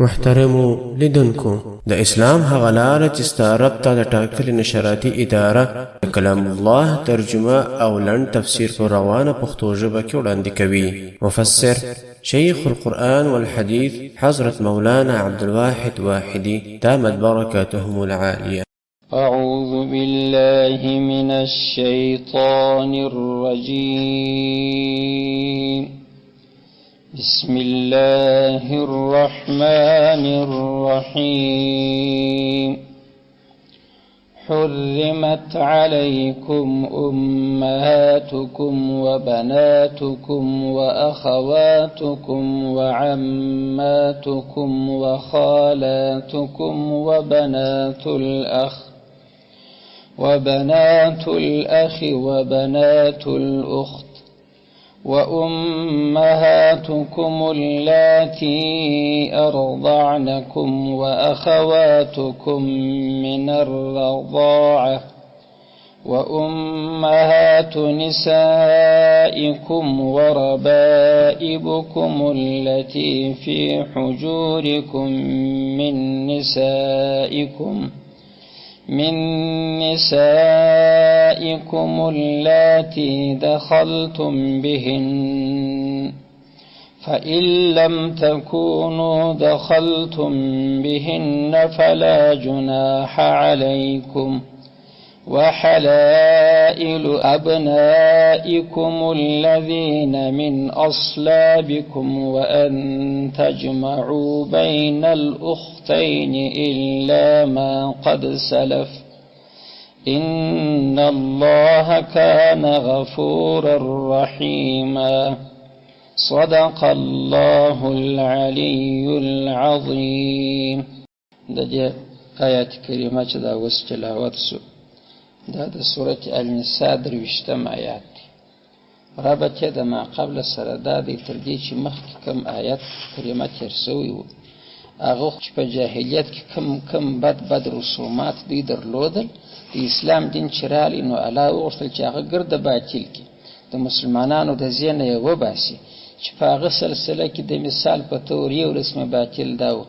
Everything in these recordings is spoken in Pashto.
محترمو لیدونکو د اسلام هغه لاره چې ستا رب ته د ټاکلې نشراتي اداره د کلام الله ترجمه او لنډ تفسیر په روانه پښتو ژبه کې وړاندې کوي. مفسر شیخ القرآن والحدیث حضرت مولانا عبدالواحد واحدي دامت برکاتهم العالیه. أعوذ بالله من الشيطان الرجيم. بسم الله الرحمن الرحيم. حرمت عليكم أمهاتكم وبناتكم وأخواتكم وعماتكم وخالاتكم وبنات الأخ وبنات الأخت وأمهاتكم اللاتي أرضعنكم وأخواتكم من الرضاعة وأمهات نسائكم وربائبكم التي في حجوركم من نسائكم اللاتي دخلتم بهن، فإن لم تكونوا دخلتم بهن فلا جناح عليكم، وحلائل أبنائكم الذين من أصلابكم وأن تجمعوا بين الأختين إلا ما قد سلف، إن الله كان غفورا رحيما. صدق الله العلي العظيم. د دې آیات کریمه چې دا اوس تلاوت سو، دا د سورة النساء 23 آیات دی. ربط یې د ما قبل سره دا دی، تر دې چې مخکې کوم آیت کریمه تېر سوی و، هغه چې په جاهلیت کې کم کم بد بد رسومات دوی درلودل، د اسلام دین چې راغلی نو الله وغوښتل چې هغه ګرده باطل کړي، د مسلمانانو د ذهنه یې وباسي، چې په هغه سلسله کې د مثال په طور یو رسم باطل دا و،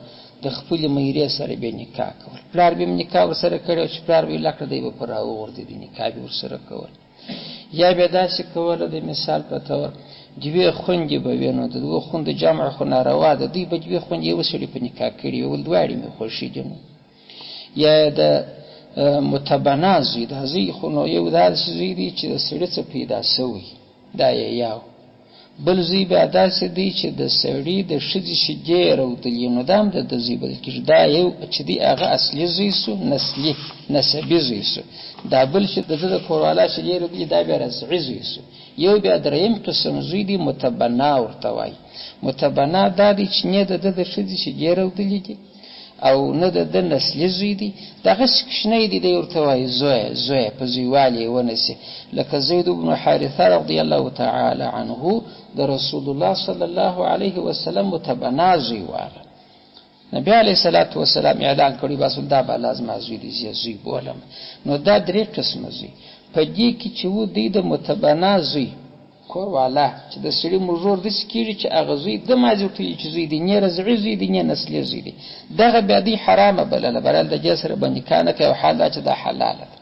د خپلې میرې سره به نکاح کول، پلار به یې نکاح ورسره کړې وه، چې پلار به یې لکړه دی به پر راوغورځېدی، نکاح به ورسره کول. یا بیا داسې کوله د مثال په طور دوې خوندې به وې، نو د دوو خوندو جمع خو ناروا ده، دوی به دوې خوندې یو سړي په نکاح کړې وې، ول دواړې مې خوښې دي. نو یا د متبنا زوی، دا زوی خو نو یو داسې زوی دی چې د سړي څه پیدا سوی، دا یې یو. بل زوی بیا داسې دی چې د سړي د ښځې شیدې رودلې، نو دا هم د ده زوی بلل کېږي. دا یو چې دی هغه اصلي زوی سو، نسلي نسبي زوی سو. دا بل چې د ده د کوروالا شیدې رودلې، دا بیا رضعي زوی سو. یو بیا دریم قسم زوی دی، متبنا ورته وایي. متبنا دا دی چې نه د ده د ښځې شیدې رودلې دي او نه د ده نسلي زوی دی، دغسې کوچنی دی، دی ورته وایي زوی زوی، په زویوالي یې ونیسي. لکه زید بن حارثه رضی الله تعالی عنه د رسول الله صلی الله علیه وسلم متبنا زوی واله. نبی علیه الصلاة والسلام اعلان کړی بس دا به الله زما زوی دی، زه زوی بولم. نو دا درې قسمه زوی په دې کې چې و دی د متبنا زوی کوروالا چې د سړي مژور داسې کېږي چې هغه زوی د مازې ورته ویلي چې زوی دی، نه رضعي زوی دی، نه نسلي زوی دی، دغه بیا دوی حرامه بلله، بلل د دې سره به نکاح نه کوي، او حال دا چې دا حلاله ده.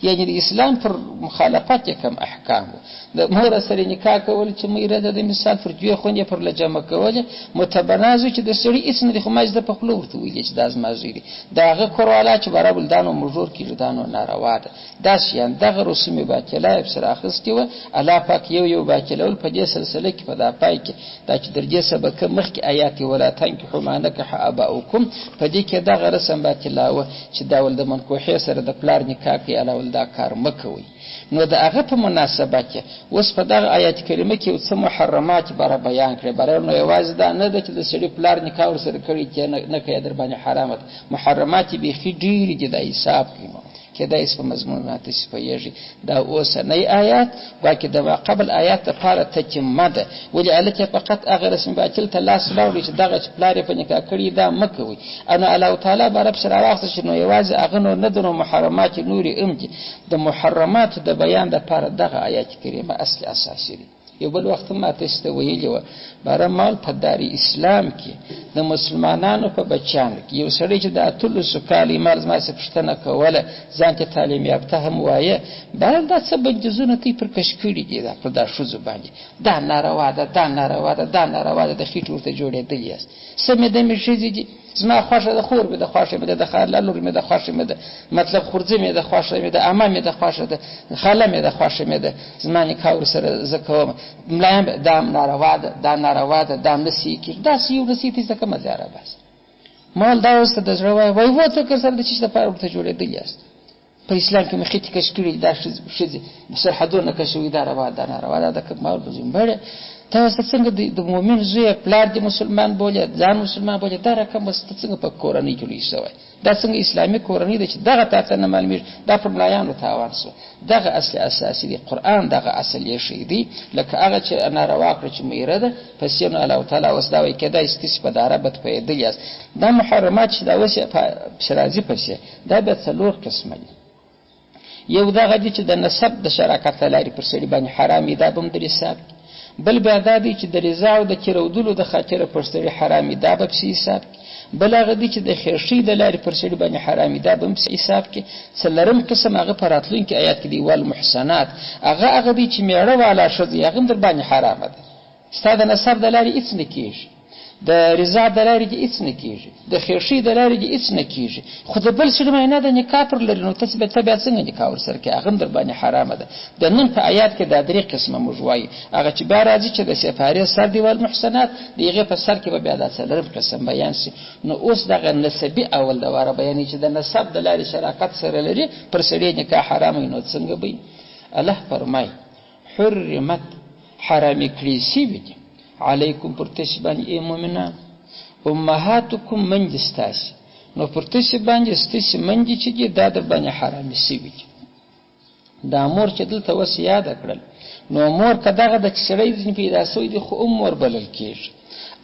یعنې د اسلام پر مخالفت یې کم احکام وو. د مور سره نکاح کول چې میره ده، د مثال پر دوې خوندې پر له جمع کولې، متبنا زوی چې د سړي هېڅ نه دی، خو مازې ده په خوله ورته ویلي چې دا زما زوی دی، د هغه کوروالا چې برابر دا نو مژور کېږي، دا نو ناروا ده. دا شیان دغه رسوم باطله یې سره اخیستې وه. الله پاک یو یو باطلول په دې سلسله کې په دا پای کې دا چې در دې سبقه مخکې آیات یې ولا تنکحوا ما نکح آباؤکم، په دې کې دغه رسم باطلاوه چې دا ول د منکوحې سره د پلار نکاح کوي، الله ول دا کار مه کوئ. نو د هغه په مناسبت کې اوس په دغه آیات کریمه کې یو څه محرمات باره بیان کړي. باره نو یوازې دا نه ده چې د سړي پلار نکاح ورسره کړي چې نه کوي در باندې حرامه ده، محرمات یې بیخي ډېرې دي، دا حساب کوي. نو کېدای شي په مضمون باندې تاسې پوهېږئ. دا اوسنی آیات ګواکې د ما قبل آیات دپاره تتمه ده، ولې هلک یې فقط هغه رسم باطل ته لاس راوړي چې دغه چې پلار یې په نکاح کړي دا مه کوئ. نو الله تعالی به رب سره راواخیسته چې نو یوازې هغه نور نه ده، نو محرمات یې نورې هم دي. د محرماتو د بیان دپاره دغه آیات کریمه اصل اساسي دی. یو بل وخت ما تاسو ته ویلي وه، باره مال په دار اسلام کې د مسلمانانو په بچیانو کې یو سړی چې د 18 کالو مال زما څخه پوښتنه کوله، ځان ته تعلیم یافته هم وایه، بهرحال دا څه بندیزونه تی پر کش کړي دي دا پر دا ښځو باندې، دا ناروا ده، دا ناروا ده، دا ناروا ده، د خېټې ورته جوړېدلي یاست. سمې دمې ښځې دي، زما خوښه ده، خور مې ده، خوښه مې ده، د خاله لور مې ده، خوښه مې ده، مطلب خورځه مې ده، خوښه مې ده، عمه مې ده، خوښه ده، خاله مې ده، خوښه مې ده، زما نکاح ورسره زه کوم. ملایان دا ناروا ده، دا ناروا ده، دا نه سي کېږي، داسې یو نصیحت یې کومه زیاره باسي. مال دا اوس ته د زړه وایي، وایي وو ته که سره د چیش دپاره ورته جوړېدلي یاست. په اسلام کې مې خېټې کش کړي، دا ښځې سرحدونه کشوي، دا روا ده، ناروا ده، دا کوم مال به ځي مړی. تا اوس ته څنګه د مؤمن زوی پلار دې مسلمان بولې، ځان مسلمان بولې، دا رقم اوس ته څنګه په کورنۍ کې لوی شوی؟ دا څنګه اسلامي کورنۍ ده چې دغه تا ته نه معلومېږي؟ دا پر ملایانو تاوان شو. دغه اصل اساسي دی، قرآن دغه اصل یې ښیي دی، لکه هغه چې ناروا کړه چې میره ده پسې نو الله تعالی اوس دا وایي کېدای شي تاسې په دا ربط پوهېدلي یاست. دا محرمات چې دا اوس پسې راځي پسې، دا بیا څلور قسمه دي. یو دغه دی چې د نسب د شراکت له لارې پر سړي باندې حرام وي، دا به هم در حساب کړي. بل بیا دا دی چې د رضا او د تېرودلو د خاطره پر سړي حرام وي، دا به پسې حساب کړي. بل هغه دی چې د خېښۍ د لارې پر سړي باندې حرام وي، دا به هم پسې حساب کړي. څلورم قسم هغه په راتلونکي آیات کې دی، والمحصنات، هغه هغه دی چې مېړه والا ښځه هغه هم در باندې حرامه ده، ستا د نسب د لارې هېڅ نه کېږي، د رضا د لارې دې هېڅ نه کېږي، د خېښۍ د لارې دې هېڅ نه کېږي، خو د بل سړي معنا د نکاح پر لري، نو ته بیا څنګه نکاح ورسره کوې؟ هغه هم در باندې حرامه ده. د نن په آیات کې دا درې قسمه موږ وایو. هغه چې بیا راځي چې د سپارې سر دی والمحصنات، د هغې په سر کې به بیا دا څلورم قسم بیان شي. نو اوس دغه نسبي اول د واره بیانوي چې د نسب د لارې شراکت سره لري پر سړي نکاح حرامه وي، نو څنګه به وي؟ الله فرمایي حرمت، حرامې کړې شوي دي علیکم پر تاسې باندې ای مؤمنان، امهاتکم مندې ستاسې، نو پر تاسې باندې ستاسې مندې چې دي دا در باندې حرامې شوي دي. دا مور چې دلته اوس یاده کړل، نو مور که دغه ده چې سړی ځینې پیدا شوی دی خو هم مور بلل کېږي،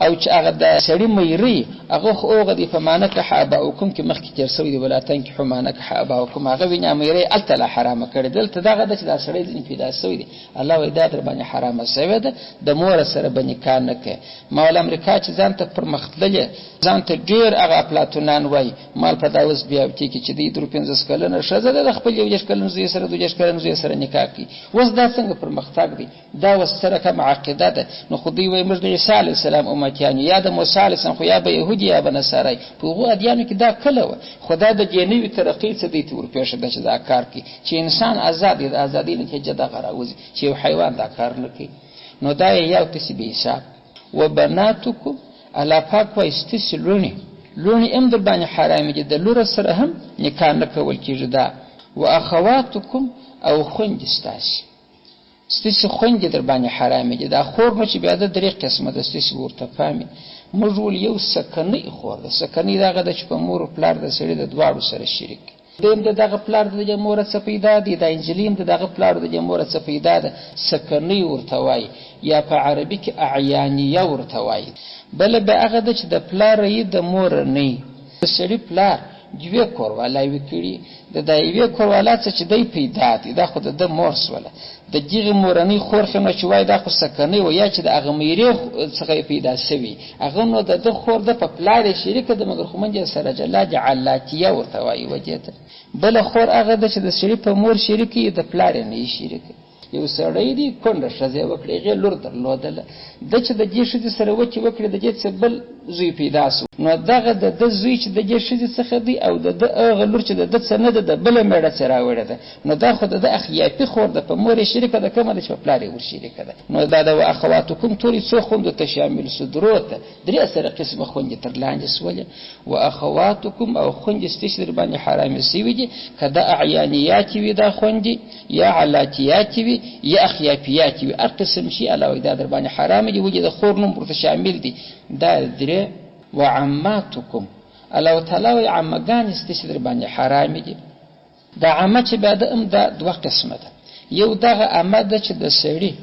او چې هغه د سړي میری هغه خو هغه دی په ما نکح اباؤکم کې مخکې تېر شوی دی، ولا تنکحو ما نکح اباؤکم، هغه وینه میری هلته لا حرامه کړې. دلته دغه ده چې دا سړی ځینې پیدا شوی دی، الله وایي دا در باندې حرامه شوې ده، د مور سره به نکاح نه کوې. مال امریکا چې ځان ته پرمختللې، ځان ته ډېر هغه افلاطونان وایي، مال په دا اوس بیا کې چې دی 53 کلنه ښځه ده د خپل 31 کلن زوی سره 22 کلن زوی سره نکاح کوي. اوس دا څنګه پرمختګ دی؟ دا اوس څه رقم عقیده ده؟ نو خو دوی وایي موږ د عیسی علیه السلام امتیان یو، یا د موسی علیه السلام، خو یا به یهودي یا به نصارای. په هغو ادیانو کې دا کله وه، خو دا د دې نوې ترقۍ څه دوی ته ورپېښه ده چې دا کار کوي، چې انسان ازاد دی، د ازادۍ نتیجه دغه راوځي چې یو حیوان دا کار نه کوي. نو دا یې یو تسې بې حساب. وبناتکم، الله پاک وایي ستاسې لوڼې، لوڼې هم در باندې حرامې دي، د لوره سره هم نکاح نه کول کېږي دا. واخواتکم، او خویندې ستاسې، ستاسې خویندې در باندې حرامې دي. دا خور نو چې بیا ده درې قسمه ده، ستاسې به ورته پام وي. موږ ول یو سکنۍ خور ده، سکنۍ دغه ده چې په مور او پلار د سړي د دواړو سره شریک دی، هم د دغه پلار د دې موره څه پیدا دی، دا نجلۍ هم د دغه پلار د دې موره څه پیدا ده، سکنۍ ورته وایي، یا په عربي کې اعیانیه ورته وایي. بله بیا هغه ده چې د پلار یې د مور نه، د سړي پلار دوې کوروالاوې کړي، د دا یوې کوروالا څه چې دی پیدا دی، دا خو د ده مور سوله، د دغې مورنۍ خور خو نو چې وایي دا خو سکنۍ وه، یا چې د هغه میرې څخه یې پیدا شوي، هغه نو د ده خور ده، په پلار یې شریکه ده، مګر خو منځ یې سره جلا دي، علاتیه ورته وایي ودې ته. بله خور هغه ده چې د سړي په مور شریکه وي، د پلار یې نه وي شریکه. یو سړی دی کونډه ښځه یې وکړه، هغې لور درلودله، ده چې د دې ښځې سره وچې وکړې، د دې څه بل زوی پیدا سو، نو دغه د ده زوی چې د دې ښځې څخه دی او د ده هغه لور چې د ده څه نه ده، د بله مېړه څه راوړې ده، نو دا خو د ده اخیافي خور ده، په مور یې شریکه ده، کومه ده چې په پلار یې ورشریکه ده. نو دا د واخواتکم توري څو خوندو ته شامل سو، درو ته، درې سره قسمه خوندې تر لاندې سولې. واخواتکم، او خوندې ستاسې در باندې حرامې سوي دي، که دا اعیانیات وي دا خوندې، یا علاتیات وي، یا اخیافیات وي، هر قسم شي الله وایي دا در باندې حرام دي، ولې د خور نوم ورته شامل دي. دا درې. وعماتکم، الله تعالی وایي عمهګانې ستاسې در باندې حرامې دي. دا عمه چې بیا ده هم دا دوه قسمه ده، یو دغه عمه ده چې د سړي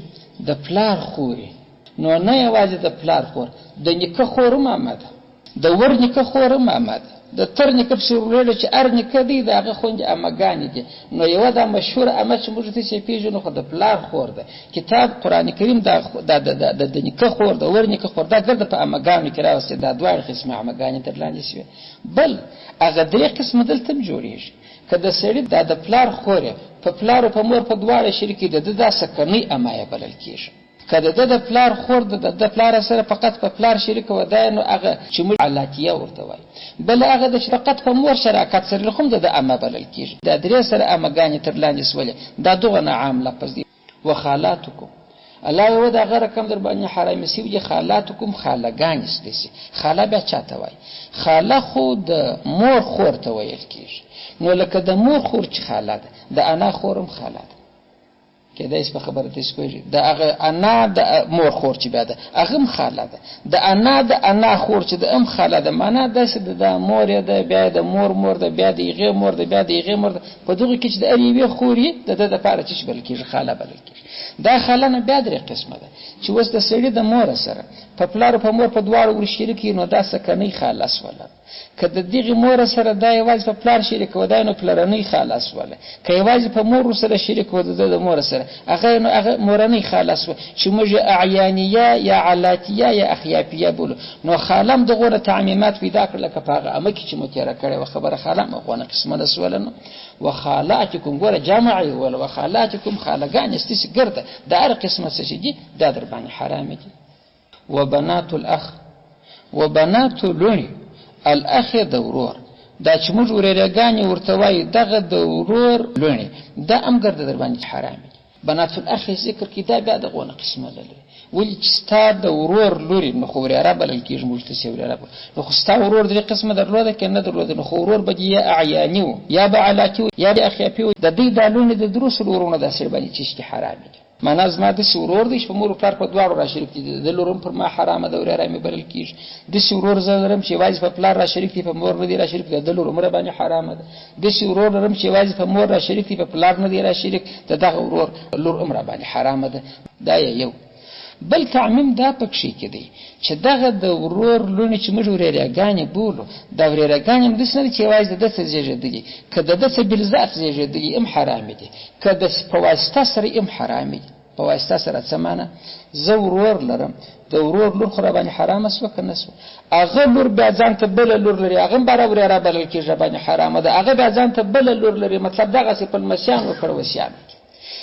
د پلار خوري، نو نه یوازې د پلار خور، د نیکه خور هم عمه ده. د ور نیکه خور هم عمه ده. د تر نیکه پسې وروړه چې ار نیکه دی، د هغه خوندې عمهګانې دي. نو یوه دا مشهوره عمه چې موږ تاسې پېژنو خو د پلار خور ده. کتاب قرآن کریم دا د نیکه خور، د ور نیکه خور، دا ګرده په عمهګانو کې راوستې. دا دواړه قسمه عمهګانې در لاندې شوې. بل هغه درې قسمه دلته هم جوړېږي. که د سړي دا د پلار خور یې په پلار او په مور په دواړه شریکې ده، د ده دا سکنۍ عمه یې بلل کېږي. که د ده د پلار خور د ده پلار سره فقط په پلار شریکه وه، دا نو هغه چې موږ علاتیه ورته وایو. بله هغه ده چې فقط په مور شراکت سره لري، خو هم د ده عمه بلل کېږي. دا درې سره عمهګانې تر لاندې سولې، دا دغه نه عام لفظ دی. وخالاتکم، الله یوه د هغه رقم در باندې حرامې سوي دي. خالاتکم خالهګانې ستاسې. خاله بیا چا ته وایي؟ خاله خو د مور خور ته ویل کېږي. نو لکه د مور خور چې خاله ده، د انا خور هم خاله ده. کېدای شي په خبره تاسې پوهېږئ. د هغه انا د مور خور چې بیا ده، هغه هم خاله ده. د انا د انا خور چې ده هم خاله ده. معنا داسې ده، دا مور یې ده، بیا یې د مور مور ده، بیا د هغې مور ده، بیا د هغې مور ده. په دغو کې چې د هرې یوې خور یې د ده دپاره چې بلل کېږي، خاله بلل کېږي. دا خاله نه بیا درې قسمه ده چې اوس د سړي د مور سره په پلار او په مور په دواړو ور شریک وي، نو دا سکنۍ خاله سوله. که د دغې مور سره دا یوازې په پلار شریک وه، دا نو پلرنۍ خاله سوله. که یوازې په مور ورسره شریک وه، د ده د مور سره هغه نو هغه مورنۍ خاله سوه چې موږ یې اعیانیه یا علاتیه یا اخیافیه بولو. نو خاله هم دغونه تعمیمات پیدا کړل، لکه په هغه عمه کې چې مو تېره کړې وه خبره، خاله هم هغونه قسمه سوله. نو وخالاتکم، ګوره جمع یې وویل، وخالاتکم خالهګانې ستاسې ګرده، د هر قسمه څه چې دي دا در باندې حرامې دي. وبنات الاخ، وبنات لوڼې، الاخ د ورور، دا چې موږ ورېرګانې ورته وایو دغه د ورور لوڼې، دا هم ګرده در باندې حرامې دي. بنات الاخ یې ذکر کړي، دا بیا دغونه قسمه لري. ولې چې ستا د ورور لورې، نو خو ورېره بلل کېږي، موږ تاسې ورېره بولو. نو خو ستا ورور درې قسمه درلوده که نه درلوده؟ نو خو ورور به دې یا اعیاني و، یا به علاتي و، یا به اخیافي و. د دوی دا لوڼې د درو سلو وروڼو دا سړي باندې چې حرامې دي. معنا زما داسې ورور دی چې په مور او پلار په دواړو را شریک دي، د ده لور هم پر ما حرامه ده، ورېره مې بلل کېږي. داسې ورور زه لرم چې یوازې په پلار را شریک دی، په مور نه دی را شریک، د ده لور هم راباندې حرامه ده. داسې ورور لرم چې یوازې په مور را شریک دی، په پلار نه دی را شریک، د دغه ورور لور هم راباندې حرامه ده. دا یې یو بل تعمیم دا پکښې کې دی چې دغه د ورور لوڼې چې موږ ورېرهګانې بولو، دا ورېرهګانې هم داسې نه دي چې یوازې د ده څه زېږېدلي، که د ده څه بالذات زېږېدلي هم حرامې دي، که د په واسطه سره هم حرامې دي. په واسطه سره څه معنا؟ زه ورور لرم، د ورور لور خو راباندې حرامه سوه که نه سوه؟ هغه لور بیا ځان ته بله لور لري، هغه هم باره ورېره بلل کېږي، راباندې حرامه ده. هغه بیا ځان ته بله لور لري، مطلب دغسې په لمسیانو کړوسیانو کې.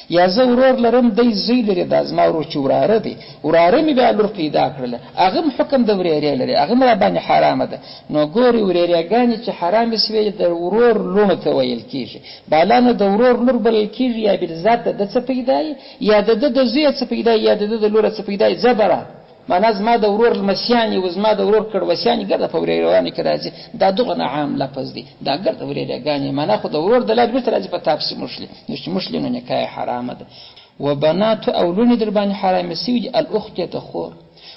یا زه ورور لرم، دی زوی لري، دا زما ورور چې وراره دی، وراره مې بیا لور پیدا کړله، هغه هم حکم د ورېرې لري، هغه هم راباندې حرامه ده. نو ګورې ورېرېګانې چې حرامې سوې د ورور لوڼو ته ویل کېږي. بالا نو د ورور لور بلل کېږي، یا بالذات د ده څه پیدا یا د ده د زوی څه پیدا یا د ده د لوره څه پیدا. زبره معنا زما د ورور لمسیان یې و، زما د ورور کړوسیان یې ګرده په ورېروانو کې راځي. دا دغه نه عام لفظ دی، دا ګرده ورېرګانې معنا خو د ورور د لارې بېرته راځي په تا پسې مښلي، نو چې مښلي نو نکاح یې حرامه ده. وبنات او لوڼې در باندې حرامې سوي دي. الاخت یې د خور،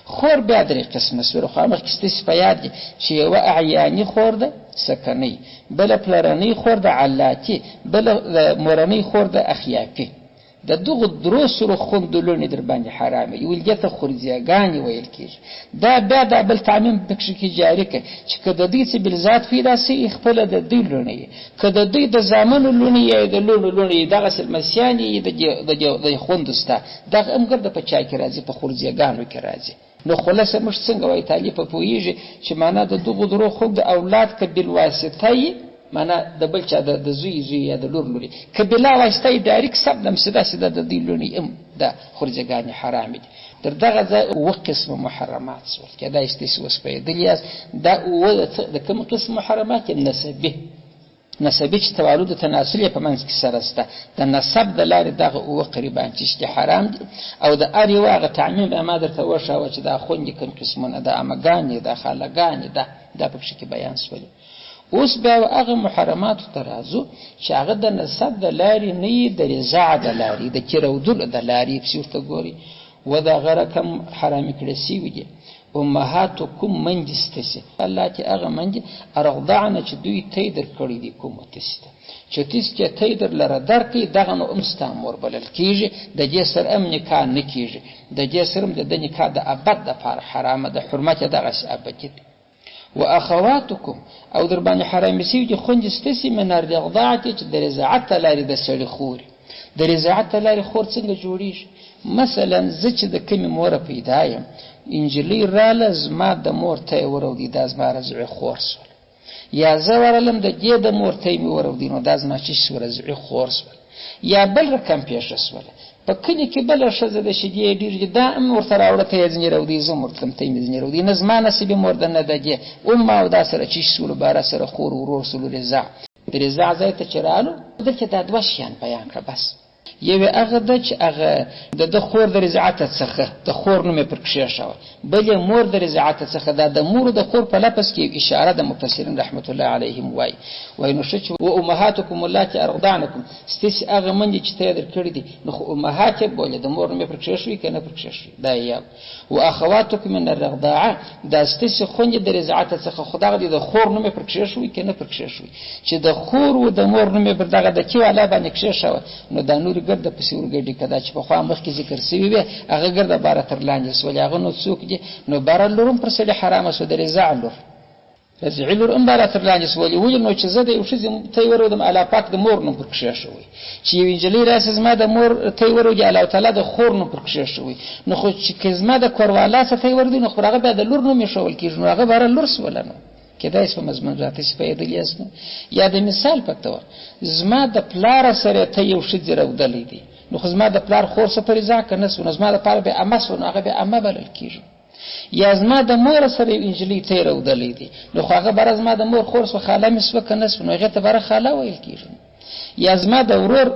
خور بیا درې قسمه سوه، خو مخکې ستاسې په یاد دي چې یوه اعیاني خور ده سکنۍ، بله پلرنۍ خور ده علاتي، بله مورنۍ خور ده اخیافي. د دغو درو سرو خوندو لوڼې در باندې حرامې دي. ولې دې ته خورځېګانې ویل کېږي؟ دا بیا دا بل تعمیم پکښې کې جاري که چې که د دوی څه بالذات پیدا سوي خپله د دوی لوڼې وي، که د دوی د زامنو لوڼې یا د لوڼو لوڼې وي، دغسې لمسیانې یې د دې خوندو سته، دغه هم ګرده په چا کې راځي؟ په خورځېګانو کې راځي. نو خلاصه موږ څنګه وایو؟ طالب په پوهېږي چې معنا د دغو درو خوندو اولاد که بالواسطه یي، معنا د بل چا د زوی زوی یا د لور لوري، که بلا واسطه یې ډایرک سم دم سیده سیده د دوی لوڼې هم دا خورځېګانې حرامې دي. تر دغه ځای اووه قسمه محرمات سول، کېدای شي تاسې اوس پوهېدلي یاست. دا اووه د کوم قسم محرمات دي؟ نسبي، نسبي چې توالد او تناسل یې په منځ کې سره سته، د نسب د لارې دغه اووه قریبان چې دي حرام دي. او د هر یوه هغه تعمیم به ما درته وښاوه چې دا خوندې کوم قسمونه، دا عمهګانې، دا خالهګانې، دا پکښې کې بیان سولې. اوس بیا هغه محرماتو ته راځو چې هغه د نسب د لارې نه یي، د رضاع د لارې، د کیرودلو د لارې پسې ورته ګوري. و دغه رقم حرامې کړې سوي دي. امهاتکم مندې ستاسې، الله چې هغه مندې ارضعنه چې دوی تی در کړي دي کومو تاسې ته، چې تاسې چې تی در لره درکړي دغه نو هم ستا مور بلل کېږي، د دې سره هم نکاح نه کېږي، د دې سره هم د ده نکاح د ابد دپاره حرامه ده، حرمت یې دغسې ابدي دی. واخواتکم او در باندې حرامې سوي دي خوندې ستاسې من الرضاعة چې د رضاعت له لارې د سړي خوري. د رضاعت له لارې خور څنګه جوړیږي؟ مثلا زه چې د کومې موره پیدا یم، انجلۍ راله زما د مور ته یې ورودی، دا زما رضعي خور سوله. یا زه ورغلم د دې د مور ته مې ورودی، نو دا زما چې سوه رضعي خور سوله. یا بل رقم پېښه سوله، په کلي کې بله ښځه ده شیدې یې ډېرې دي، دا هم ورته راوړه ته یې ځینې راودی، زه هم ورتلم ته مې ځینې راودی، نه زما نصیب مور ده نه د دې، هم ما او دا سره چې سولو باره سره خور ورور سولو. رضاع د رضاع ځای ته چې رالو، دلته دا دوه شیان بیان کړه بس. یو یې هغه ده چې هغه د ده خور د رضاعته څخه د خور نوم یې پر کښېښوه، بل یې مور د رضاعته څخه. دا د مور د خور په لفظ کې یو اشاره ده، مفسرین رحمت الله علیهم وایي، وایي نو ښه چې و امهاتکم اللاتي ارضعنکم، ستاسې هغه مندې چې ته یې درکړي دي، نو خو امهات یې بولې، د مور نوم یې پر کښېښوي که نه پر کښېښوي، دا یې یو. و اخواتکم من الرضاعه، دا ستاسې خوندې د رضاعته څخه، خو دغه دی د خور نوم یې پر کښېښوي که نه پر کښېښوي، چې د خور و د مور نوم یې پر دغه د تي والا باندې کښېښوه، نو دا نورې ګرده پسې ورګډې که دا چې پخوا مخکې ذکر سوي وې هغه ګرده باره تر لاندې سولې، هغه نو څوک دي؟ نو باره لور هم پر سړي حرامه سوه، د رضاع لور رضعي لور هم باره تر لاندې سولې. ولې نو چې زه د یو ښځې تی ورودم، الله پاک د مور نوم پر کښېښوی، چې یو نجلۍ راسي زما د مور تی ورودي، الله تعالی د خور نوم پر کښېښوی، نو خو چې که زما د کوروالا څه تی ورودي، نو خو هغه بیا د لور نوم ایښول کېږي، نو هغه باره لور سوله. نو کېدای شي په مضمون راته چې پوهېدلي یاست. نو یا د مثال په تور زما د پلاره سره ته یو ښځې رودلی دی، نو خو زما د پلار خور څه په رضا که نه سوه، نو زما دپاره بیا امه سوه، نو هغه بیا امه بلل کېږي. یا زما د مور سره یو نجلۍ ته رودلی دی، نو خو هغه باره زما د مور خور سوه، خاله مې سوه که نه سوه، نو هغې ته باره خاله ویل کېږي. یا زما د ورور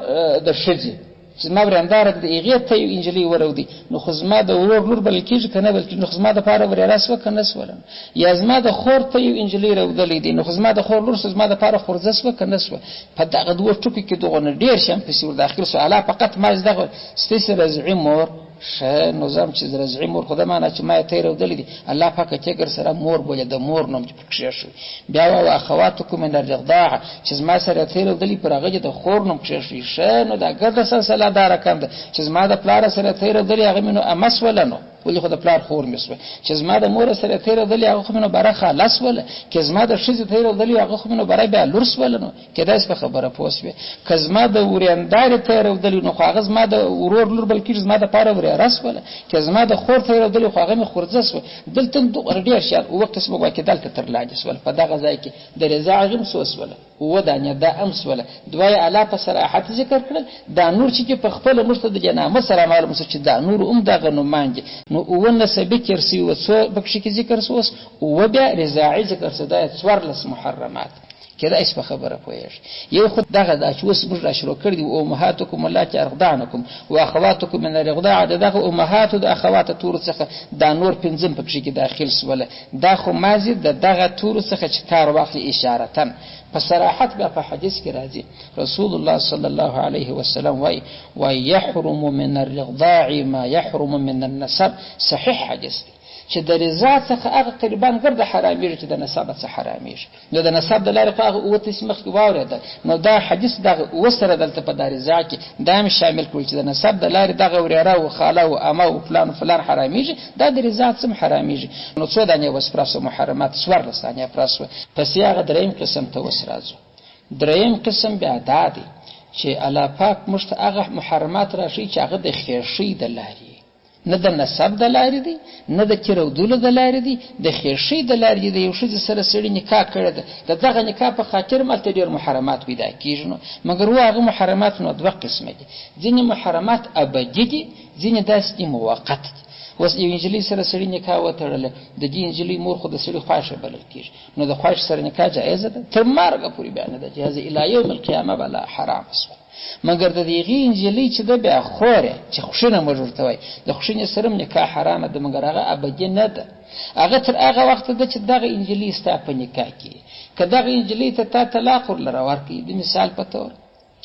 د ښځې چې زما ورېنداره ده، د هغې ته یو نجلۍ ورودي، نو خو زما د ورور لور بلل کېږي که نه بلل کېږي، نو خو زما دپاره ورېره سوه که نه سوه. یا زما د خور ته یو نجلۍ رودلی دی، نو خو زما د خور لور سوه، زما دپاره خورزه سوه که نه سوه. په دغه دوو ټکو کې دغونه ډېر شیان پسې ور داخل سوه. الله فقط ما دغه ستاسې رضعي مور ښه، نو زه هم چې رضعي مور خو دا معنا چې ما یې تی رودلی دی، الله پاک تېګر سره مور بولې، د مور نوم چې پر کښېښوي. بیا وایي اخواتکم من الرضاعه، چې زما سره یې تی رودلی پر هغه دې د خور نوم کښېښوي. ښه، نو دا ګرده سلسله دا رقم ده چې زما د پلار سره یې تی رودلی، هغه مې نو امه سوله، نو ولې خو د پلار خور مې سوه. چې زما د مور سره یې تی رودلی، هغه خو مې نو باره خاله سوله. که زما د ښځې تی رودلی، هغه خو مې نو باره بیا لور سوله. نو کېدای شي په خبره پوه شوې. که زما د ورېندارې ته یې رودلې، نو خو هغه زما د ورور لور بلل کېږي، زما دپاره ورېره سوله. که زما د خور ته یې رودلې، خو هغه مې خورزه سوه. دلته هم دومره ډېر شیان اووه قسمه ګواکې دلته تر لاندې سول. په دغه ځای کې د رضا هغې هم څو سوله، اووه دانې دا هم سوله. دوه یې الله په صراحت ذکر کړل، دا نور چې دي په خپله موږ ته د دې نامه سره معلوم سو چې دا نور هم دغه نومان دي. نو اووه نسبي تېر سوي وه، څو پکښې کې ذکر سو؟ اوس اووه بیا رضاعي ذکر سو، دا یې 14 محرمات. کېدای شي په خبره پوهېږي. یو خو دغه دا چې اوس موږ را شروع کړي دي، امهاتکم اللاتي ارضعنکم و اخواتکم من الرضاعه، د دغه امهاتو د اخوات تورو څخه دا نور پنځم پکښې کې داخل سوله. دا خو مازې د دغه تورو څخه چې کار واخلي اشارتاً، په صراحت بیا په حدیث کې راځي، رسول الله صلی الله علیه وسلم وایي، وایي یحرم من الرضاع ما یحرم من النسب. صحیح حدیث دی چې د رضا څخه هغه قریبان ګرده حرامېږي چې د نسب څخه حرامېږي. نو د نسب د لارې خو هغه اووه تسې مخکې واورېدل، نو دا حدیث دغه اووه سره دلته په دا رضا کې دا هم شامل کړو چې د نسب د لارې دغه ورېره او خاله او امه او فلان فلان حرامېږي، دا د رضا څخه هم حرامېږي. نو څو دانې اوس پوره سوه محرمات؟ 14 دانې پوره سوه. پسې هغه درېیم قسم ته اوس راځو. درېیم قسم بیا دا دی چې الله پاک موږ ته هغه محرمات راښيي چې هغه د خېښۍ د لارې، نه د نسب د لارې دی، نه د تېرودلو د لارې دی، د خېښۍ د لارې دی. د یو ښځې سره سړي نکاح کړې ده، د دغه نکاح په خاطر هم هلته ډېر محرمات پیدا کېږي. نو مګر و هغه محرمات نو دوه قسمه دي، ځینې محرمات ابدي دي، ځینې داسې دي موقت دي. اوس یو نجلۍ سره سړي نکاح وتړله، د دې نجلۍ مور خو د سړي خواښه بلل کېږي، نو د خواښې سره نکاح جایزه ده تر مرګه پورې بیا نه ده جایزه، الی یوم القیامه به لا حرامه سوه. مګر د دغې نجلۍ چې ده بیا خور یې چې خوښینه موږ ورته وایي، د خوښینې سره هم نکاح حرامه ده، مګر هغه ابدي نه ده، هغه تر هغه وخته ده چې دغه نجلۍ ستا په نکاح کې. که دغه نجلۍ ته تا طلاق ورلره ورکړي، د مثال په طور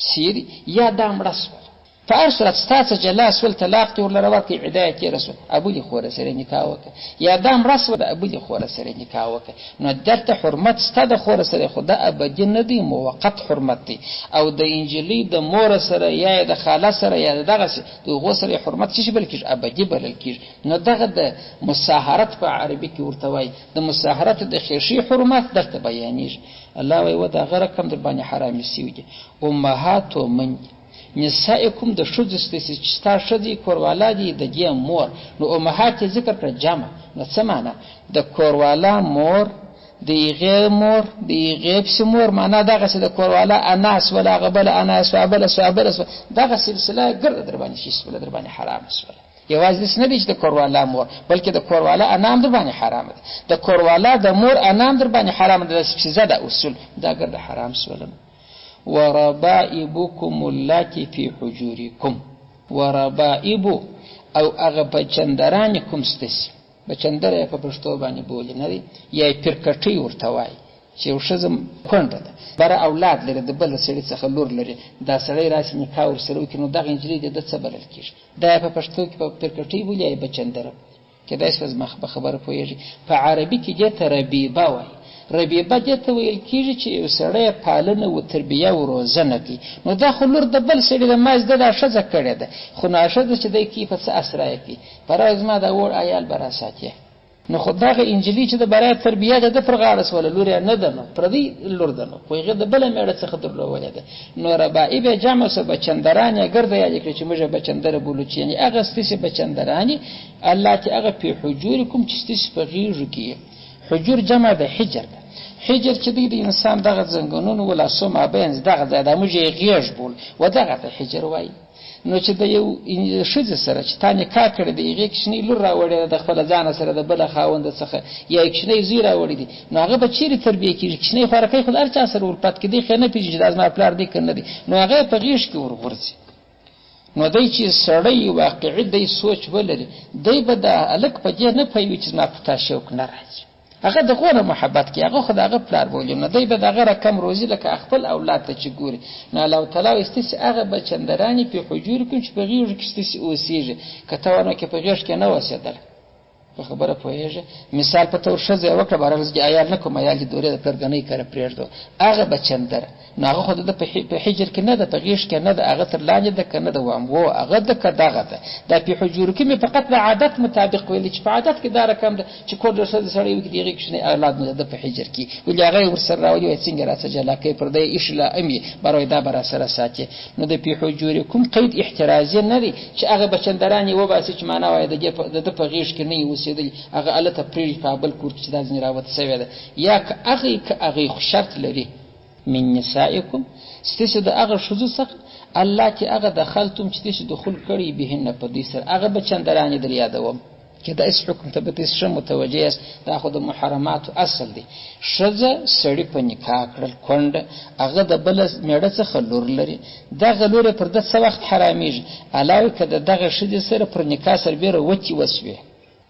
سیري، یا دا مړه سوه، په هر صورت ستا څه جلا سول، طلاق دې ورلره ورکړي، عده یې تېره سوه، ابلې خوره سره نکاح وکړه، یا دا مړه سوه، د ابلې خوره سره نکاح وکړه. نو دلته حرمت ستا د خوره سره، خو دا ابدي نه دی، موقت حرمت دی. او د انجلۍ د مور سره یا یې د خاله سره یا د دغسې د هغو سره یې حرمت څه شي بلل کېږي؟ ابدي بلل کېږي. نو دغه د مصاهرت په عربي کې ورته وایي، د مصاهرت د خېښۍ حرمت دلته بیانېږي. الله وایي و د هغه رقم در باندې حرامې سوي دي امهاتو من نسائکم د ښځو ستاسې چې ستا ښځې کوروالا دي د دې مور. نو امهات یې ذکر کړه جمع، نو څه معنا؟ د کوروالا مور، د هغې مور، د هغې پسې مور، معنا دغسې د کوروالا انا سوله، هغه بله انا سوه، بله سوه، بله سوه، دغه سلسله ګرده در باندې شي سوله، در باندې حرامه سوله. یوازې داسې نه دی چې د کوروالا مور، بلکې د کوروالا انا هم در باندې حرامه ده، د کوروالا د مور انا هم در باندې حرامه ده. داسې پسې ده اصول دا ګرده حرام سوله. وربائبكم اللاتي في حجوركم، وربائب او هغه بچندران کوم ستاسې، بچندره یې په پښتو باندې بولي نه دی، یا یې پیرکټۍ ورته وایي، چې یو ښځه کونډه ده، بره اولاد لري، د بل سړي څخه لور لري، دا سړی راسي نکاح ورسره وکړي، نو دغه نجلۍ د ده څه بلل کېږي؟ دا یې په پښتو کې په پیرکټۍ بولي یا یې بچندره بولي. کېدای شي زما په خبره پوهېږي. په عربي کې دې ته ربیبه وایي. ربیبه دې ته ویل کېږي چې یو سړی پالنه و تربیه و روزنه کوي. نو دا خو لور د بل سړي ده، ما زده دا ښځه کړې ده، خو نو ښځه چې دی کوي په څه اسرا یې کوي؟ برای زما دا وړ عیال به راساتي. نو خو دغه انجلۍ چې د برای تربیه ده، ده پر غاړه سوله، لور یې نه ده، نو پردۍ لور ده، نو خو هغې د بله مېړه څخه درلولې ده. نو ربائب یې جمع سوه، بچندران یې ګرده یادې کړې چې موږ یې بچندره بولو، چې یعنې هغه ستاسې بچندران الله چې هغه پې حجورکم چې ستاسې په غېږو کې. حجور جمع ده حجر ده، حجر چې دی د انسان دغه ځنګنونو و لاسو مابین دغه ځای دا موږ یې غېږ بولو و دغه ته حجر وایي. نو چې د یو ښځې سره چې تا نکاح کړې ده، هغې کوچنۍ لور راوړې ده د خپله ځانه سره د بله خاونده څخه، یا یې کوچنی زوی راوړی دی، نو هغه به چیرې تربیه کېږي؟ کوچنی خوارکی خو د هر چا سره الفت کې دی، خو یې نه پېژني چې دا زما پلار دی که نه دی، نو هغه یې په غېږ کې ورغورځي. نو دی چې سړی واقعي دی سوچ ولري، دی به د هلک په دې نه پوهوي چې زما په تا شوق نه راځي، هغه د غوره محبت کوي، هغه خو د هغه پلار بولي، نو دی به د هغه رقم روزي لکه خپل اولاد ته چې ګوري. نو الله تعالی وایي ستاسې هغه بچندرانې پې حجورکم چې په غېږو کې ستاسې اوسېږي، که ته ورنه کې په غېږ کې نه اوسېدله، په خبره پوهېږې؟ مثال په تور ښځه یې وکړه، بهرحال زه دې عیال نه کوم، عیال دې دورې د پلرګنۍ کره پرېږدو، هغه بچندره نو هغه خو د ده په حجر کې نه ده، په غېږ کې نه ده، هغه تر لاندې ده که نه ده؟ وام و هغه ده که دغه ده؟ دا په حجورو کې مې فقط د عادت مطابق ویلي چې په عادت کې دا رقم ده چې کور ډېر ښځه سړی وکړي، د هغې کوچنی اولاد نو د ده په حجر کې ولې هغه یې ورسره راولي، وایي څنګه راڅه جلا کوي، پر دی ایښي لا ام یې باره وایي دا به راسره ساتي. نو د په حجورې کوم قید احترازي نه دی چې هغه بچندران یې وباسي چې معنا وایي د ده په غېږ کې نه یې اوسېدلي، هغه هلته پرېږدي په بل کور کې چې دا ځینې راوت سوې ده، یا که هغې که هغې خو شرط لري من نسائکم ستاسې د هغه ښځو څخه الله چې هغه دخلتم چې تاسې دخول کړی بهن په دوی سره، هغه بچندرانې در یادوم. کېدای شي حکم ته به تاسې ښه متوجه یاست، دا خو د محرماتو اصل دی. ښځه سړي په نکاح کړل کونډه، هغه د بله مېړه څخه لور لري، دغه لور یې پر ده څه وخت حرامېږي؟ الله وایي که د دغه ښځې سره پر نکاح سربېره وتې وسوې،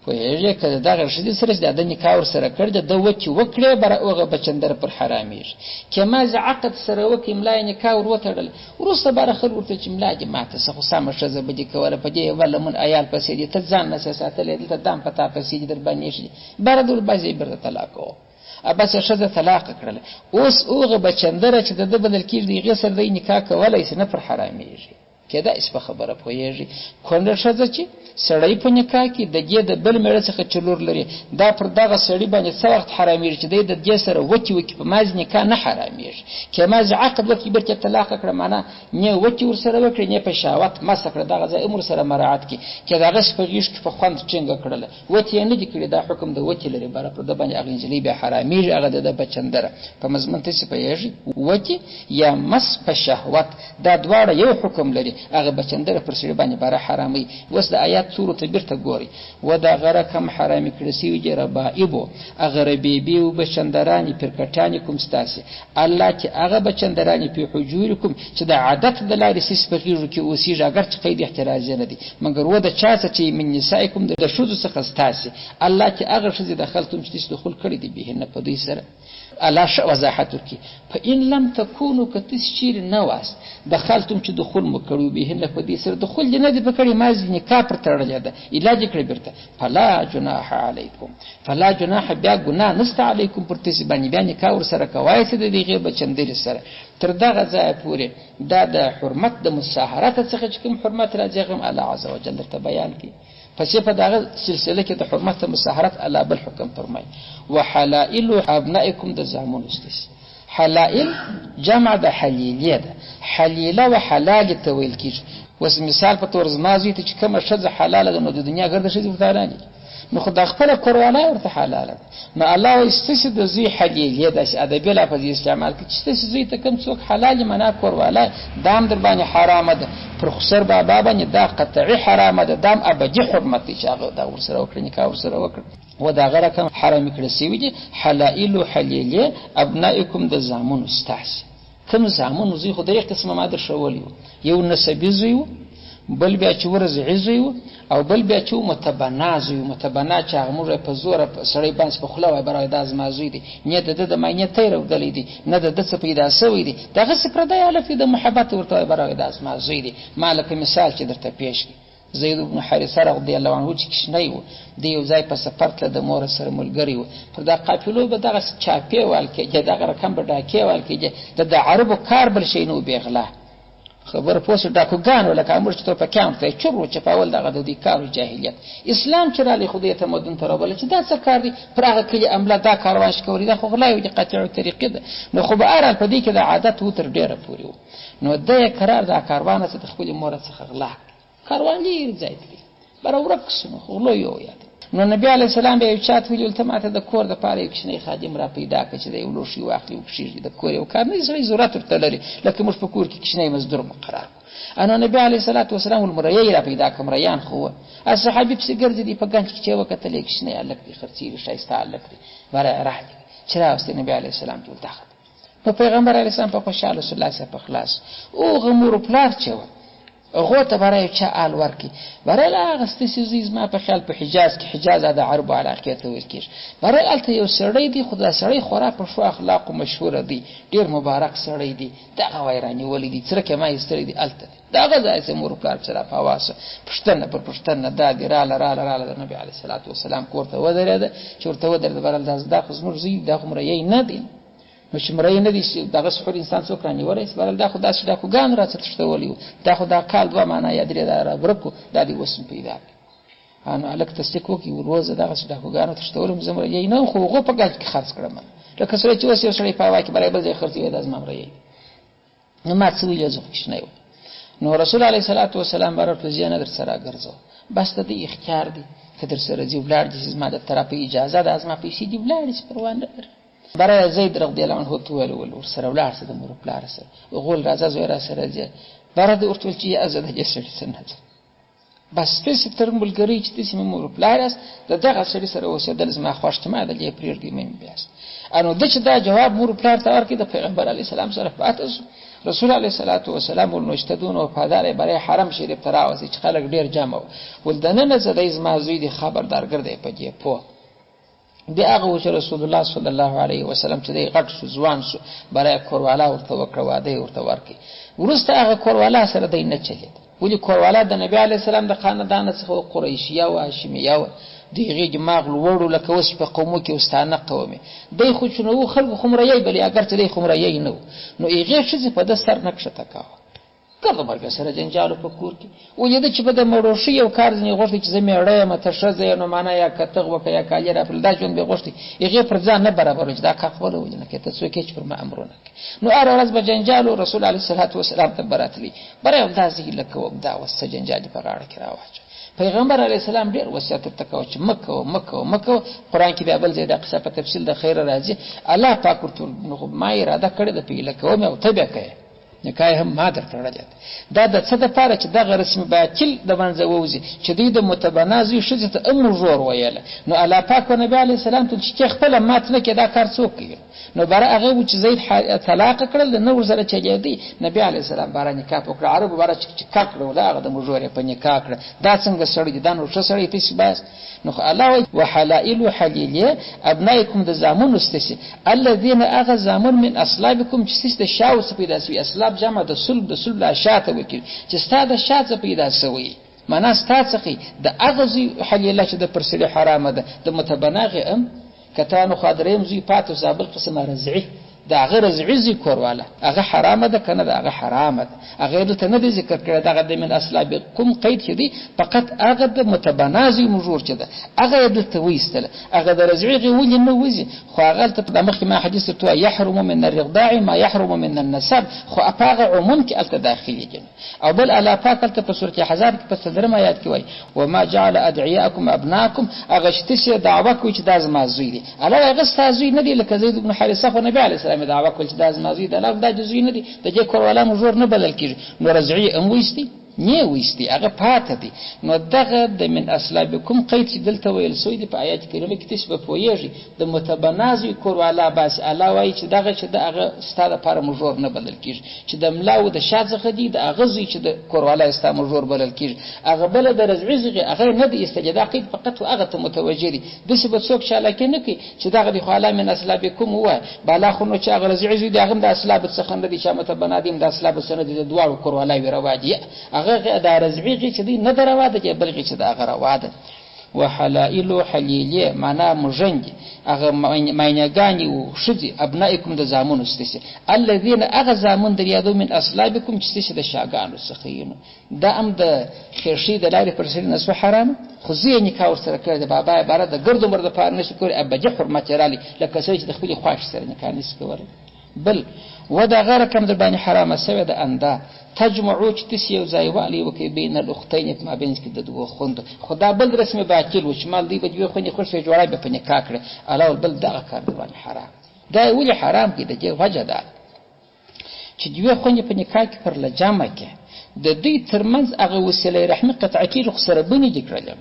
پوهېږې؟ که د دغه ښځې سره چې د ده نکاح ورسره کړې ده، ده وتې وکړې، بره هغه بچندره پر حرامېږي. که مازې عقد سره وکړي، ملا یې نکاح ور وتړله، وروسته باره خلک ورته چې ملا دې ماته څه، خو سمه ښځه به دې کوله، په دې یوه لمن عیال پسې دي، ته ځان نه سې ساتلی، دلته دام په تا پسې دي، در باندې ایښي دي، باره دور بعضې یې بېرته طلاقوم. بس یې ښځه طلاقه کړله. اوس هغه بچندره چې د ده بلل کېږي، د هغې سره دی نکاح کولی شي، نه پر حرامېږي. کېدای شي په خبره پوهېږي. کونډه ښځه چې سړی په نکاح کې د دې د بل مېړه څخه چې لور لري، دا پر دغه سړي باندې څه وخت حرامېږي چې دی د دې سره وتې وکړي، په مازې نکاح نه حرامېږي. که مازې عقد وکړي بېرته یې طلاقه کړه، معنا نه وتې ورسره وکړي، نه په شهوت مسه کړه، دغه ځای هم ورسره مراعت کړي. که د هغسې په غېږ کې په خوند ټینګه کړله، وتې یې نه دي کړي، دا حکم د وتې لري، باره پر ده باندې هغه نجلۍ بیا حرامېږي، هغه د ده بچندره. په مضمون تاسې پوهېږئ، وتې یا مس په شهوت دا دواړه یو حکم لري، هغه بچندره پر سړي باندې باره حراموي. اوس د آیات تورو ته بیرته ګورئ، و دا غره کم حرامې کړې سوي دي ربائبو، هغه ربیبې و بچندرانې پرکټانې کوم ستاسې، الله چې هغه بچندرانې پې حجورکم چې د عادت د لارې سیس په غېږو کې اوسېږي، اګر چې قید احترازي نه دی، مګر و د چا څه چې من نسائکم د ښځو څخه ستاسې، الله چې هغه ښځې دخلتم چې تاسې دخول کړي دي بهنه په دوی سره. الله ښه وضاحت ورکړي، په ان لم تکونو که تاسې چیرې نه واست دخلتم چې دخول مو کړی کړي بهن په دې سره دخول دې نه دی په کړی، ما نکاح پر تړلې ده، علاج کړی بیرته. فلا جناح علیکم، فلا جناح بیا ګناه نسته علیکم پر تاسو باندې، بیا نکاح ورسره کوای سي د دې بچندري سره. تر دغه ځایه پورې دا د حرمت د مصاهرت څخه چې کوم حرمت راځي هغه هم الله عز وجل درته بیان کړي. پسې په دغه سلسله کې د حرمت د مصاهرت الله بل حکم فرمایي، وحلائل ابنائکم د زامنو ستاسو. حلائل جمع د حلیلې ده، حلیله و حلال ته ویل کېږي. اوس مثال په تور زما زوی ته چې کومه ښځه حلاله ده نو د دنیا ګرده ښځې ورته حلالې دي، نو خو دا خپله کوروالا ورته حلاله ده. نو الله وایي ستاسې د زوی حلیلې داسې ادبي لفظ یې استعمال کړي چې ستاسې زوی ته کوم څوک حلال یې معنا کوروالا، دا هم در باندې حرامه ده. پر خسر بابا باندې دا قطعي حرامه ده، دا هم ابدي حرمت دی چې هغه دا ورسره وکړي، نکاح ورسره وکړي. و دا غره کوم حرامې کړې سوي دي. حلائل حلیلې ابنائکم د زامنو ستاسې. کوم زامنو زوی خو درې قسمه ما در ښوولی وو، یو نسبي زوی و، بل بیا چې ورزعي زوی و، او بل بیا چې متبنا زوی و. متبنا چې هغه موږ په زوره سړی باندې په خوله وایي برای دا زما زوی دی، نه د ده د ماینې تی راودلی دی، نه د ده څه پیدا سوی دی، دغسې پردی هلک دی، د محبت ورته وایي برای دا زما زوی دی. ما لکه مثال چې درته پېښ کړي، زید بن حارثه رضی الله عنه چې کوچنی و، دی یو ځای په سفر تله، د مور سره ملګری و، پر دا قافلو به دغسې چاپې وهل کېدې، دغه رقم به ډاکې وهل کېدې. د عربو کار بل شی نه و، بې غلا خبره پوه شو، ډاکوګانو لکه موږ چې ټوپکیانو ته یې چور و چپاول، دغه د دوی کار و جاهلیت. اسلام چې راغلی خو دوی تمدن ته راوبلل چې دا څه کار دی، پر هغه کلي عمله دا کاروان شکولي، دا خو غلا یو دي، قطع طریقې ده. نو خو به هرحال په دې کې د عادت و تر ډېره پورې و. نو دی یې کرار دا کاروانه څه د خپلې مور څخه غلا کړ، کاروان لرې ځای تللی، بره ورک سو، نو خو غلو یو یاد. نو نبی علیه السلام بیا یو چا ته ویلي، ته ماته د کور دپاره یو کوچنی خادم را پیدا کړه چې د یو لوښي واخلي وکښېږدي، د کور یو کار نه دی، سړی ضرورت ورته لري، لکه موږ په کور کې کوچنی مزدور مقرر کړو. نو نبی علیه الصلاة والسلام ول مریی را پیدا کړه، مریان خو وه. صحابي پسې ګرځي دی په ګنج کې چې وکتل، یو کوچنی هلک دی، خرڅېږي، ښایسته هلک دی، بره یې راغلی چې راوستی نبی علیه السلام ته ول دغه. نو پیغمبر علیه السلام په خوشحاله سو، لاس یې په خلاص. هغه مور پلار چې وه هغو ته به یو چا آل ورکړي، برای هغه ستاسې زوی زما په خیال په حجاز کې، حجاز د عربو علاقې ته ویل کېږي، برای هلته یو سړی دی، خو دا سړی خورا په ښو اخلاقو مشهوره دی، ډېر مبارک سړی دی، دغه وای رانیولی دی، څرک یې ما ایستلی دی، هلته دی. د هغه ځای څخه مور پلار پسې را په هوا سو، پوښتنه پر پوښتنه دا دي، راله راله راله د نبي علیه الصلاة والسلام کور ته ودرېده. چې ورته ودرېده، برال دا خو زموږ زوی دا خو مریی نه دی، نو چې مریی نه دی دغه سحور انسان څوک رانیولی سي، بهرحال دا خو داسې ډاکوګان راڅه تښتولی وو، دا خو دا کال دوه معنا یا درې دا را ورک وو، دا دې اوس هم پیدا کړي. نو هلک تصدیق وکړي، ورور زه دغسې ډاکوګانو تښتولم، زه مریی نه وم، خو هغو په ګنج کې خرڅ کړم، لکه سړی چې اوس یو سړی په هوا کې برای بل ځای خرڅوي، دا زما مریی دی. نو ما څه ویل، زه خو کوچنی وم. نو رسول علیه الصلاة والسلام به ورته زه نه درسره راګرځوم، بس د دې اختیار دی، که درسره ځي ولاړ دي، زما د طرفه اجازه ده، زما پیسې دي ولاړې سي، پروا نه لري. برای زید رضی الله عنه ته ویل، ورسره ولاړ سه د مور پلار سره، غول راځه زوی را سره ځې. بره ده ورته ویل چې یا زه د دې سړي سره نه ځم، بس تاسې تر ملګري چې تاسې مې مور پلار یاست، د دغه سړي سره اوسېدل زما خوښ دي، ما د دې پرېږدئ مه مې بیاست. نو ده چې دا جواب مور پلار ته ورکړي، د پیغمبر علیه السلام سره پاته سو. رسول علیه الصلاة والسلام ول نو چې ته دونه وفادار یې، برای حرم شریف ته راوځئ چې خلک ډېر جمع وو، ول دننه ځه، دی زما زوی دی، خبردار ګرځی په دې پوه. بیا هغه و چې رسول الله صلی الله علیه وسلم چې دی غټ سو، ځوان سو، برای کوروالا ورته وکړه، واده یې ورته ورکړي. وروسته هغه کوروالا سره دی نه چلېد، ولې کوروالا د نبي علیه السلام د خاندان څخه و، قریشیه وه، هاشمیه وه، د هغې دماغ لوړ و، لکه اوس په قومو کې استانه قوم دی، خو چې نو خلکو خو مریی بلې، اګر چې دی خو مریی نه و، نو هغې ښځې په ده سر نه کښته کاوه، ګرد مرګ سره جنجال په کور کې ولیده چې په د مړوښي یو کار ځینې غوښتي چې زه مېړه یم، ته ښځه یې، نو معنا یا کتغ وکړه یا کالي راپرل، دا ژوند به غوښتي، هغې پر ځان نه برابرو چې دا کار خپله ولې نه کوې، ته څوک یې چې پر ما امرونه کوې. نو هره ورځ به جنجال و، رسول علیه الصلاة والسلام ته به راتلي، بره یو دا زه هیله کوم دا اوس څه جنجال دې په غاړه کې راواچوه. پیغمبر علیه السلام ډېر وصیت ورته کاوه چې مه کوه، مه کوه، مه کوه. قرآن کې بیا بل ځای دا قصه په تفصیل د خیره راځي. الله پاک ورته نو خو ما اراده کړې ده، په هیله کوم او ته بیا کوې، نکاح هم ما در تړلې ده. دا د څه دپاره چې دغه رسم باطل د منځه ووځي چې دوی د متبنا زوی ښځې ته هم ورور ویله. نو الله پاک و نبي علیه السلام ته چې خپله مات نه کړې دا کار څوک کوي؟ نو باره هغه و چې زید طلاق کړل، نه ورسره چلېدی، نبي علیه السلام باره نکاح وکړه. عربو باره چې کړ کړو هغه د موږ یې په نکاح کړه، دا څنګه سړی دی، دا نو ښه سړی تاسې بایاست. نو خو الله وایي وحلائل حلیلې ابنائکم د زامنو ستاسې، الذین هغه زامن من اصلابکم چې ستاسې د شاو څخه پیدا سوي، اصلاب اصلاب جمع د صلب، د صلب له شاته وکړي چې ستا د شا څخه پیدا سوی، معنا ستا څخه د هغه زوی حلیله چې د پر سړي حرامه ده د متبنا غې ام که تا نو خو درېیم زوی پاتې سو، بل قسم رضعي، د هغه رضعي زوی کورواله هغه حرامه ده که نه ده؟ هغه حرامه ده. هغه یې دلته نه دی ذکر کړی. دغه د من اصلاب کوم قید چې دی فقط هغه د متبنا زوی مجور چې ده هغه یې دلته وایستله. هغه د رضعي غې ولې نه وځي؟ خو هغه هلته د مخکې ما حدیث درته وایي یحرم من الرضاع ما یحرم من النسب، خو په هغه عموم کې هلته داخلېږي. او بل الله پاک هلته په سورة احزاب کې په څلورم آیات کې وایي وما جعل ادعیاءکم ابناکم، هغه چې تاسې دعوه کوئ چې دا زما زوی دی، الله وایي هغه ستا زوی نه دی، لکه زید بن حارثه خو نبي علیه السلام دعوه کول چې دا زما زوی دی، الله دا زوی نه دی، د دې کوروالا مجور نه بلل کېږي. نو رضعي هم وایستي نه وایستي، هغه پاته دی. نو دغه د من اصلابکم قید چې دلته ویل سوی دی په آیات کریمه کې تاسې به پوهېږئ د متبنا زوی کوروالا باسي. الله وایي چې دغه چې د هغه ستا دپاره مجور نه بلل کېږي، چې د ملا و د شا څخه دی د هغه زوی چې د کوروالا یې ستا مجور بلل کېږي. هغه بله د رضعي زوی هغه یې نه دی ایستلی، دا قید فقط و هغه ته متوجه دی. داسې به څوک چالاکي نه کوي چې دغه دی خو الله من اصلابکم ووایه، بالا خو نو چې هغه رضعي زوی دی هغه هم د اصلابو څخه نه دی، چې متبنا دی هم د اصلابو څخه نه دی، د دواړو کوروالا وي روا دي. هغه دا رضعي غي چې دی نه ده روا ده، چې بل غي چې ده هغه روا ده. وحلائلو حلیلې معنا مژندې، هغه ماینهګانې و ښځې ابنائکم د زامنو ستاسې، الذین هغه زامن در یادو من اصلابکم چې ستاسې د شاګانو څخه یې. نو دا هم د خېښۍ د لارې پر سړي نه سوه حرامه، خو زوی یې نکاح ورسره کړې ده، بابا یې باره د ګرد عمر دپاره نه شي کولی، ابدي حرمت یې رالی، لکه سړی چې د خپلې خواښې سره نکاح نه شي کولی. بل و دا غیر رقم در باندې حرامه سوې ده اندا تجمعو چې تاسې یو ځای والی وکړئ بین الاختین په مابین کې د دوو خوندو. خو دا بل رسم باطل و چې مال دوی به دوې خوندې خوښې جوړه به په نکاح کړې، الله بل دغه کار در باندې حرام. دا یې ولې حرام کړي؟ د دې وجه دا چې دوې خوندې په نکاح کې پر له جمع کې د دوی ترمنځ هغه وسیله رحمي قطع کېږي، خو سره بنې دي کړلې.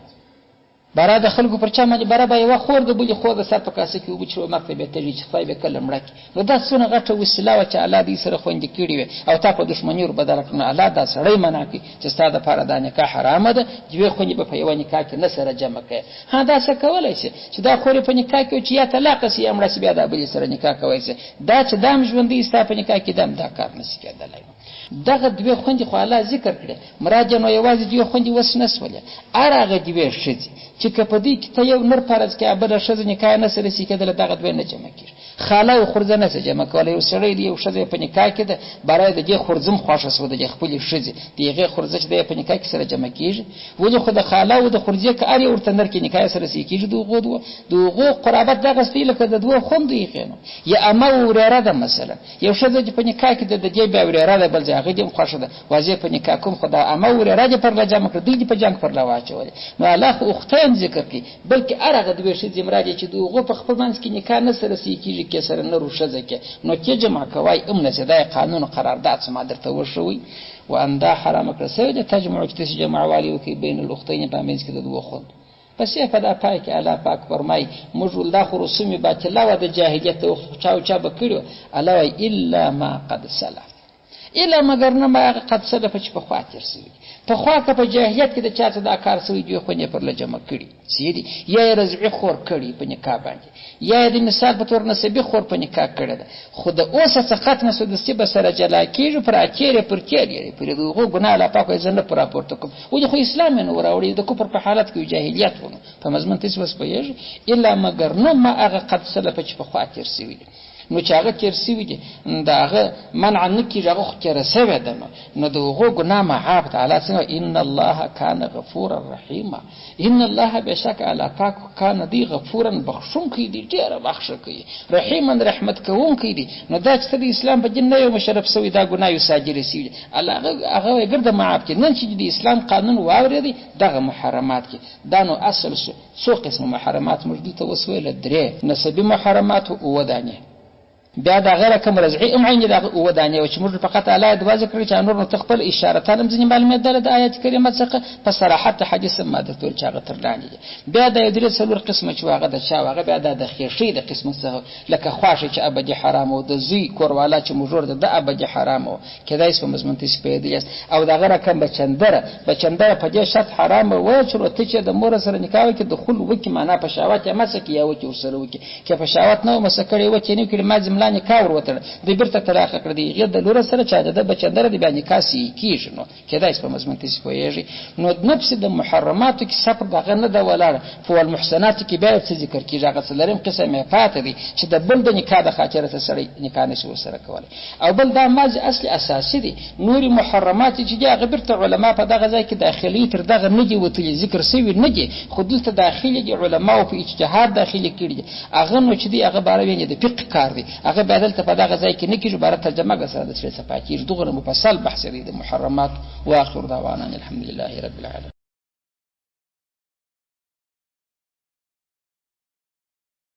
برا د خلکو پر چا باندې برا به یوه خور د بلې خور د سر په کاسه کې اوبه چې مرګ ته بیا تږي چې خدای به کله مړه کړي. نو دا څونه غټه وسیله وه چې الله دوی سره خوندي کړې وي او تا په دښمني ور بدله کړه. نو الله دا سړی منع کړي چې ستا دپاره دا نکاح حرامه ده، دوې خوندې به په یوه نکاح کې نه سره جمع کوې. ها دا څه کولی شي چې دا خور یې په نکاح کې چې یا طلاقه سي یا مړه سي بیا دا بلې سره نکاح کوی شي، دا چې دا هم ژوندۍ ستا په نکاح کې دا هم دا کار نه شي کېدلی. دغه دوې خوندې خو الله ذکر کړې، مراد یې نو یوازې دوې خوندې وس نه سولې، هر هغه دوې ښځې چې که په دوی کې ته یو نر فرض کړې بله ښځه نکاح نه سره سي کېدله، دغه دوې نه جمع کېږي. خاله او خورزه نه سي جمع کولی. یو سړی دی یو ښځه یې په نکاح کې ده، باره د دې خورزه هم خوښه سوه د دې خپلې ښځې، د هغې خورزه چې دی په نکاح کې سره جمع کېږي. ولې خو د خاله او د خورزې که هر یو ورته نر کې نکاح سره سي کېږي، د هغو دوو د هغو قرابت دغسې دی لکه د دوو خوندو یې. نو یا امه او ورېره ده، مثلا یو ښځه چې په نکاح کې ده د دې بیا ورېره ده بل ځای هغه دې هم خوښه ده، واضح په نکاح کوم خو دا امه او ورېره دې پر له جمع کړه، دوی دې په جنګ پر له واچولې. نو الله خو اختین ذکر کړي، بلکې هر هغه دوې ښځې مراد یې چې د هغو په خپل منځ کې نکاح نه سره سي کېږي کې سره نر او ښځه کې، نو کې جمع کوی هم نه سي. دا یې قانون قرارداد څه ما درته وښوئ. وان دا حرامه کړه سوې ده تجمع چې تاسې جمع والی وکړئ بین الاختین په منځ کې د دوو خوندو. پس یې په دا پای کې الله پاک فرمایي موږ ول دا خو رسوم باطله وه د جاهلیت د وخت، خو چا او چا به کړي وه. الله وایي الا ما قد سلف، الا مګر نه ما هغه قد سلف چې پخوا تېر سوي دي. پخوا که په جاهلیت کې د چا څه دا کار سوی دوې خوندې پر له جمع کړي سي دي، یا یې رضعي خور کړي په نکاح باندې، یا یې د مثال په تور نسبي خور په نکاح کړې ده، خو د اوسه څه ختمه سوه دستي به سره جلا کېږي، پر اتېر یې پر تېر یې پرې د هغو ګناه الله پاک وایي زه نه پر راپورته کوم. ولې خو اسلام یې نه و راوړی، د کفر په حالت کې جاهلیت و. نو په مضمون تاسې اوس پوهېږئ. الا مګر نه ما هغه قد سلفه چې پخوا تېر سوي دي. نو چې هغه تېر سوي دي د هغه منع نه کېږي، هغه خو تېره سوې ده. نو د هغو ګناه معاف ده. الله څنګه ان الله کان غفورا رحیما، ان الله بېشکه الله پاک کان دی غفورا بخښونکی دی، ډېره بخښه کوي، رحیما رحمت کوونکی دی. نو دا چې ته د اسلام په دین نه یو مشرف سوی دا ګناه یو صادره سوي دي، الله هغه یې ګرده معاف کړي. نن چې د اسلام قانون واورېدی دغه محرمات کې دا نو اصل شو څو قسمه محرمات موږ دلته اوس ویله، درې نسبي محرمات اووه دانې، بیا دا غیر رقم رضعي هم عین دغه اووه دانې وه چې موږ فقط الله دوه ذکر کړي چې نور نو ته خپل اشارتان هم ځینې معلومېدله د آیات کریمه څخه په صراحت د حدیث هم ما درته ویل چې هغه تر لاندې دي. بیا دا یو درې څلور قسمه چې هغه د چا هغه بیا دا د خېښۍ د قسمه څخه لکه خواښې چې ابدي حرام و، د زوی کوروالا چې مجور ده د ابدي حرام و، کېدای شي په مضمون تاسې پوهېدلی یاست. او دغه رقم بچندره په دې شرط حرام وه چې ته چې د مور سره نکاح وکړې دخول وکړي، معنا په شهوت یې مسه کړي یا وکړي ورسره وکړي، که په شهوت نه وه مسه کړې وکړي نه کړي ما ملا نکاح ور وتړه، دی بیرته طلاق کړه، دی هغې د لور سره چې د ده بچندره دی بیا نکاح صحیح کېږي. نو کېدای شي په مضمون تاسې پوهېږئ. نو نفس د محرماتو کې صبر د هغه نه ده ولاړه، په والمحصناتو کې بیا یو څه ذکر کېږي، هغه څلورم قسم یې پاتې دی چې د بل د نکاح د خاطره څه سړی نکاح نشي ورسره کولی. او بل دا ماضي اصل اساسي دی، نورې محرمات چې دي هغه بیرته علما په دغه ځای کې داخلي تر دغه نه دي وتلي، ذکر سوي نه دي، خو دلته داخلي دي، علماو په اجتهاد داخلي کړي دي. هغه نو چې دی هغه باره یعنې د فقه کار دی، هغه بیا دلته په دغه ځای کې نه کېږي، باره ترجمه به سره د څه پاتېږي. دغه مفصل بحث دی د محرمات. واخر دعوانا الحمد لله رب العالمين.